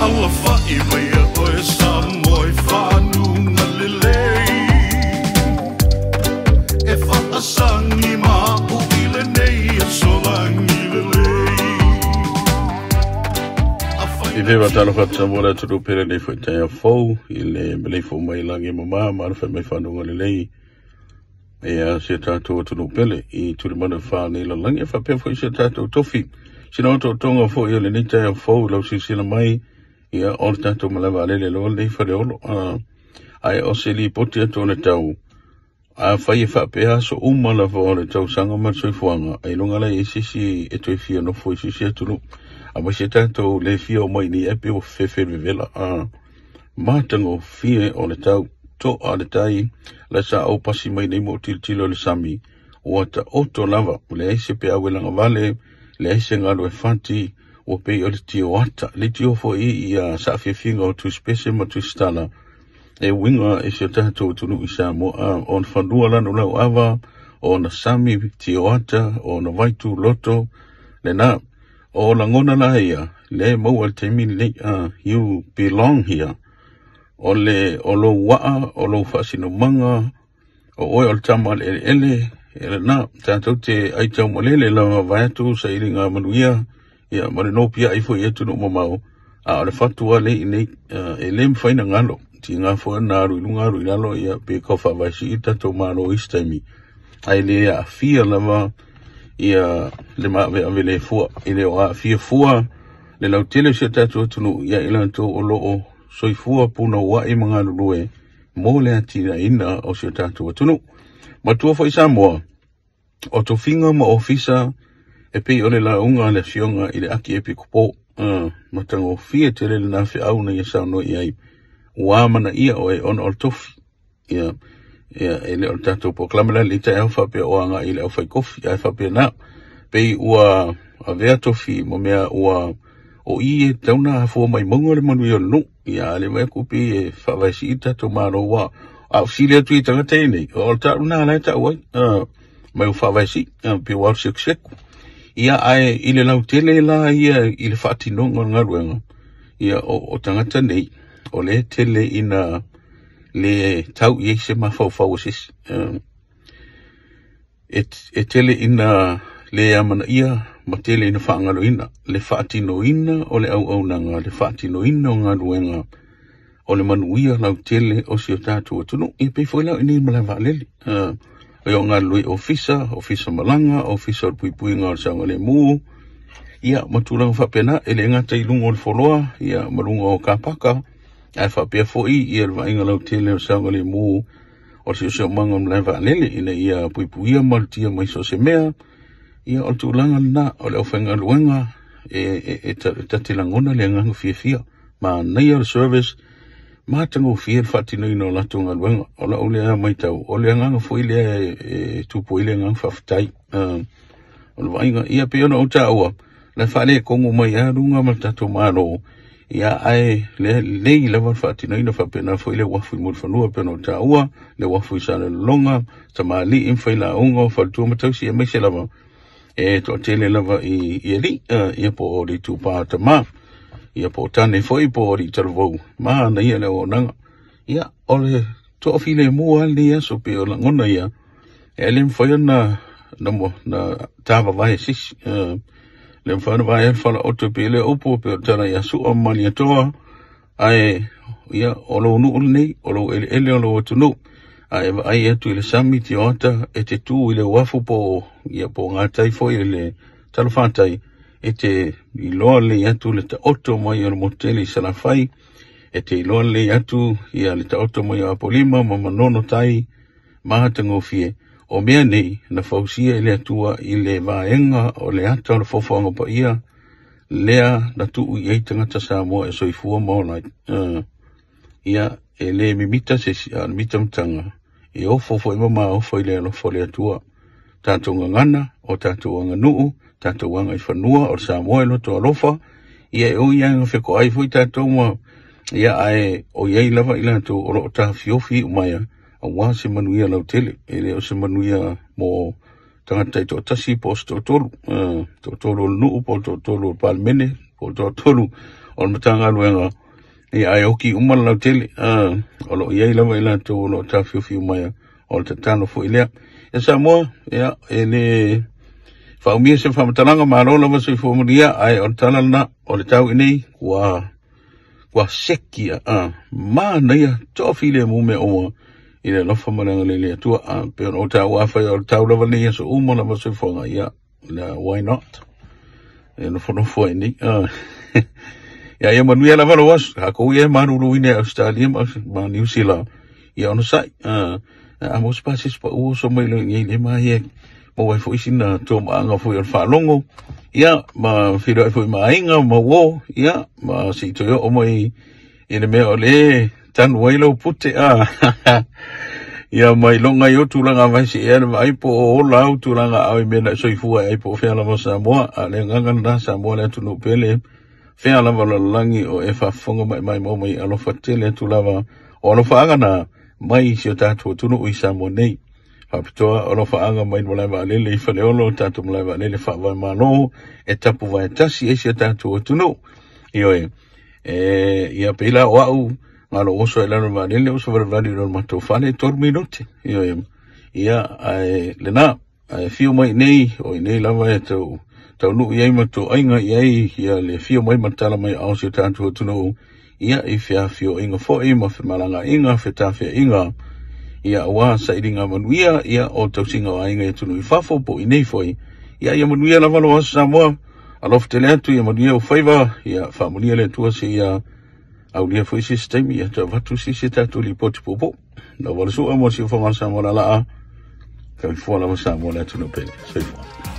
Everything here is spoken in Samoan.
Alafa'i mai oe Samoa i fanuga lelei, e fa'asagi ma'u i lenei aso lagi lelei. I le faatalofa atu Samoa le atunuu pele nei foi taeao fou i le maleifua mai i lagi e mama ma alafai mai fanuga lelei ia si o tatou atunuu pele i tulimanu e fa nei lalagi e faapea foi si o tatou tofi sina otootoga foi o lenei taeao fou i lau silasila mai ia o le tatou malae vaalele loa lenei Faleolo ae o se lipoti atu o le tau. Afai e faapea aso uma lava o le tausaga ma le soifuaga, ailoga la e i ai se isi e toe fia nofo i se isi atunuu. Aemaise tatou le fia omai i nei ae pei ua fefe le vevela. A matagofie o le tau, to'a le tai, la sa ou pasi mai nei ma ou tilotilo i le sami, ua taoto lava, leai se peau e lagavale, leai se galu e fati, ua pei o le tioata, le tio foi ia saafiafiga o Tusipese ma Tusitala, e uiga i si o tatou atunuu i Samoa, ona fanua lanu lauava, ona sami tioata, ona vaituloto, lena. O lagona la ia, lea e maua i le taimi lenei, you belong here. O le, o lou waa, o lou faasinomaga, o oe o le tama a le eleele, e lena, tatou te ai taumalele lava vaeatu sailiga manuia, ia ma le nopiai foi i atunuu mamao, a o le fatu lava lea i inei, e le mafai ona galo. Tiga foi ona alu i luga alu i lalo, ia pe tau faavaesii le tatou Malo i isi taimi, ae le aafia lava ia le maaveave le fua. E le o aafia fua le lautele o si o tatou atunuu ia i latou o lo o soifua punouai ma galulue mo le atinaeina o si o tatou atunuu. Matua foi Samoa, o tofiga ma ofisa e pei o le lauga a le afioga i le Akiepikopo, matagofie tele lena feau na ia saunoa i ai, ua amanaia oe ona o le tofi. Ia, ia, e le o le tatou polokalame la lenei taeao faapea o agai i le aufaikofi, ae faapena, pei ua avea tofi ma mea ua o i e tatau ona afua mai mauga le manuia o le nuu. Ia, a le vaai atu pei e faavaesii le tatou Malo, ua a ou fesili atu i tagata ia nei, o le tau lena la e tau ai, mai ua faavaesii, pei ua alu sekuseku. Ia, ae i le lautele la ia i le faatinoga o le galuega, ia, o tagata nei, o lea e tele ina le tau i ai se mafaufau o se isi. E tele ina le amanaia ma tele ina faagaloina le faatinoina o le auaunaga, le faatinoina o galuega o le manuia lautele o si o tatou atunuu. E pei foi la i nei malae vaalele, o galulue i ofisa, ofisa malaga, ofisa o le puipuiga o le saogalemu, ia ma tulaga faapena, e le gata i luga o le foloa, ia ma luga o kapaka, ae faapea foi ia le vaaiga lautele o le saogalemu o le siosiomaga o le malae vaalele ina ia puipuia ma malutia mai so o se mea. Ia o le tulaga lena o le aufaigaluega e ta te lagona le agaga fiafia, manaia le service, matagofie le faatinoina o latou galuega. O lau lea matau, o le agaga foi lea e tupu ai le agaga faafetai. O le vaaiga, ia pei ona ou taua, le faaletonu mai lava luga ma le tatou Malo, ia ae lelei lava le faatinoina. Faapena foi le uafu i Mulifanua pei ona ou taua, le uafu i Salelologa, tamalii ma failauga o faletua ma tausi, aemaise lava e toatele lava i alii, ia po o le itupa o tama, ia po o tane foi po o alii talavou, manaia le auaunaga. Ia o le toafilemu lava lenei aso, pei o lagona ia, e le mafai ona na tavavae se isi, le mafai ona vaea le falaoto pei le upu pei o le tala ia Sua ma Malietoa, ae ia o lou nuu lenei, o lou eleele, o lou atunuu, ae vaai atu i le sami tioata e te tu i le uafu po ia po o gatai foi i le talafatai, e te iloa lelei atu le taoto mai o le motu tele i Salafai, e te iloa lelei atu ia le taoto mai o Apolima ma Manono tai matagofie. O mea nei na fausia e le Atua i le vaega o le ata o le fofoaga paia lea na tuu i ai tagata Samoa e soifua ma ola ai. Ia e le mimita se isi, a o le mitamitaga e ofo foi ma maofa i le alofa o le Atua. Tatou gagana, o tatou aganuu, tatou agaifanua, o le Samoa e loto alofa, ia e ui lava ina fetoai foi tatou ma ia ae o i ai lava i latou o lo o tafiofi iumaea aua se manuia lautele. E le o se manuia mo tagata e toatasi po o se toatolu, toatolu o le nuu po o toatolu o le palemene po po o le toatolu o le Matagaluega, ia ae oki uma le lautele. O lo o i ai lava i latou o lo o tafiofi uma, o le tatalo foi lea. Ia Samoa, ia, e le faaumia se faamatalaga, malo lava soifua manuia, ae o le tala lena, o le tau i nei, ua seki manaia toafilemu mea uma i le alofa ma le agalelei le Atua. Pei ona ou taua, afai o le tau lava lenei aso uma lava soifuaga, ia, why not? E nofonofo ai nei. Ia, ia manuia lava lou aso. Tatou ia e maluluina i Ausetalia ma Niu Sila, ia onosai. A mo se pasese pau oso mai loa i inei le ma ia maua ai foi sina tomaaga foi o le faalogo, ia, ma feiloai foi ma aiga ma uo, ia, ma se i toe oo mai i le mea o le tanu ai lau pute, ia mai loga ai o tulaga vai se ea le vaai po o ola au tulaga au i mea na soifua ai po o fea lava Samoa. A le agaga lena, Samoa le atunuu pele, fea lava o lalolagi o e faafofoga mai mai mau mai, alofa tele atu lava o alofaaga na mai si o tatou atunuu i Samoa nei. Faapitoa alofaaga mai le malae vaalele i Faleolo, tatou malae vaalele faavae malo e tapu vae tasi ai si o tatou atunuu. Ioe, e ia pei la o au ngalo oso e lalo vaalele o savalivali i lo matou fale 3 minute. Ioe, ia, ae lena, ae fio mai nei, o i nei lava e tau taunuu i ai ma toaiga i ai, ia le fio mai ma tala mai ao si o tatou atunuu, ia i feafioaiga foi ma femalagaaiga fetafeaiga, ia aua sailiga manuia, ia o tausiga o aiga i atunuu i fafo po i nei foi. Ia, ia manuia lava lou aso Samoa, alofa tele atu, ia manuia o faiva, ia faamanuia le Atua se ia aulia foi se isi taimi, ia toe avatu se isi tatou lipoti puupuu. Lau vale sua mo le siufofoga o Samoa lalaa, soifua lava Samoa le atunuu pele. Soifua.